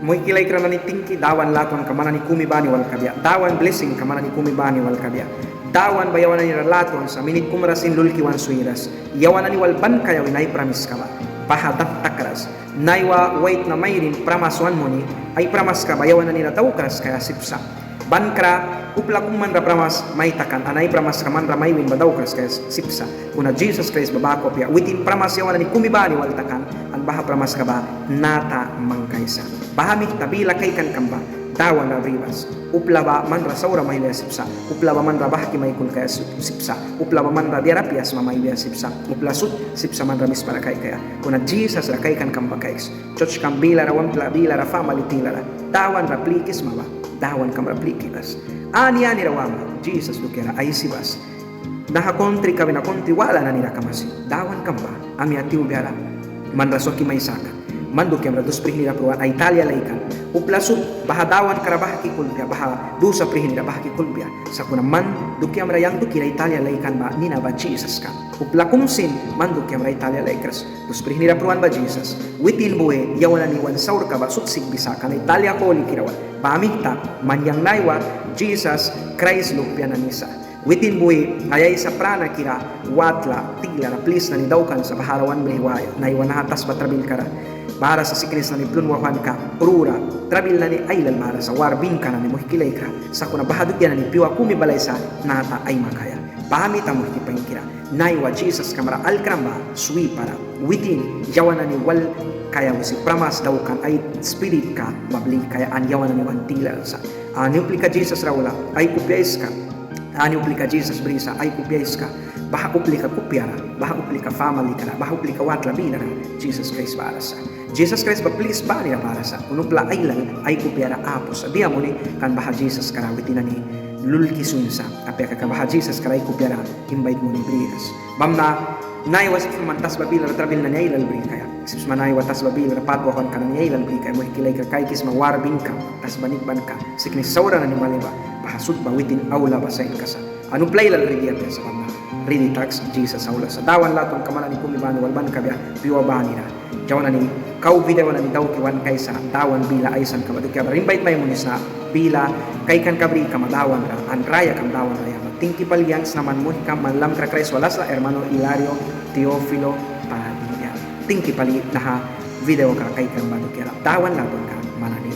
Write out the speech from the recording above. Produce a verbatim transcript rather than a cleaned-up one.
Muihki laikra nani, tingki Dawan latwanka man nani kumi bani wal kabia. Dawan blessingka man nani kumi bani wal kabia. Dawan ba yawan nani ra latwan sa, minit kumra sin lulki wan swiras. Yawan nani wal ban kaia wina ai pramiska ba baha dam takras. Naiwa waitna mairin pramas wan muni, ai pramaska ba yawan nani ra daukras kaia sip sa. Ban kra, upla kum man ra pramas mai takan, an ai pramaska man ra mai win ba daukras kaia sip sa. Kuna Jisas Kraist ba baku apia, witin pramas yawan nani kumi bani wal takan, an baha pramaska ba nata mangkaisa. Baha mihta bila kaikan kam ba Dawan ra bri bas. Upla ba man ra saura mai wia sip sa, upla ba man ra bahki mai kulkaia sip sa, upla ba man ra diara apia sma mai wia sip sa, upla sut sip sa man ra mispara kaikaia. Kuna Jisas ra kaikan kam ba kaiks. Serts kam bilara, wamtla bilara, famali tilara, Dawan ra plikisma ba Dawan kam ra pliki bas. Ani anira wama, Jisas dukiara aisi bas. Naha kontrika wina kontri wala nanira kama sin Dawan kam ba amya tiwbiara man ra swaki mai sakan. Man dukiamra dus prihnira pruan ai talia laikan. Upla sut baha Dawankara bahki kulbia, baha dusa prihnira bahki kulbia. Sakuna man dukiamra yang dukira ai talia laikan ba nina ba Jisas kan. Upla kum sin man dukiamra ai talia laikras. Dus prihnira pruan ba Jisas. Witin bui yawan nani wan saurka ba sut sikbi sakan ai talia holikira wal. Baha mihta man yang naiwa Jisas Kraist luhpia nani sa. Witin bui ai aisa pranakira watla tilara plis nani daukan sa, bahara wan brih waia. Naiwa naha tasba trabilkara, bara sa siknis nani plun wauhwanka, prura trabil nani ailal bara sa, war binka nani, muihki laikra. Sakuna baha dukia nani pyua kumi balaisa nata aimakaia. Baha mita, muihki painkira, naiwa Jisas kamra alkram ba swipara. Witin yawan nani wal kaia wisi pramas daukan ai spiritka ba blikaia an yawan nani wan tilara sa. Ani uplika Jisas ra aula ai kupia aiska. Ani uplika Jisas brisa ai kupia aiska. Baha uplika kupiara, baha uplika famalikara, baha uplika watla bilara Jisas Kraist bara sa. Jisas Kraist ba plis banira bara sa. Kuna upla ailal ai kupiara apu sa. Dia muni kan baha Jisaskara witin nani lulki swin sa. Apia kaka baha Jisaskara ai kupiara imbait muni briras. Bamna naiwa sip sma man tasba bilara trabil nani ailal brikaia. Sip sma naiwa tasba bilara pat wauhwanka nani ailal brikaia. Muihki laikra, kaikisma, war binka, tasba nikbanka, siknis saura nani mali ba, baha sut ba witin aula ba sainka sa. An upla ailal ridi apia sa bamna ridi taks Jisas aula sa. Dawan latwanka man nani kumi bani wal ban kabia pyua banira. Yawan nani kau video nani dauki wan kaisa Dawan bila aisanka ba dukia bara imbait mai munisna. Bila kaikanka bri kama Dawan ra an rayakam Dawan ra yama. Tingki pali. Yang sna man muihkam, man lamkra Kraist wal asla, hermano Hilario Teófilo Padilla. Tingki pali naha videoka kaikan ba dukiara. Dawan latwanka man nani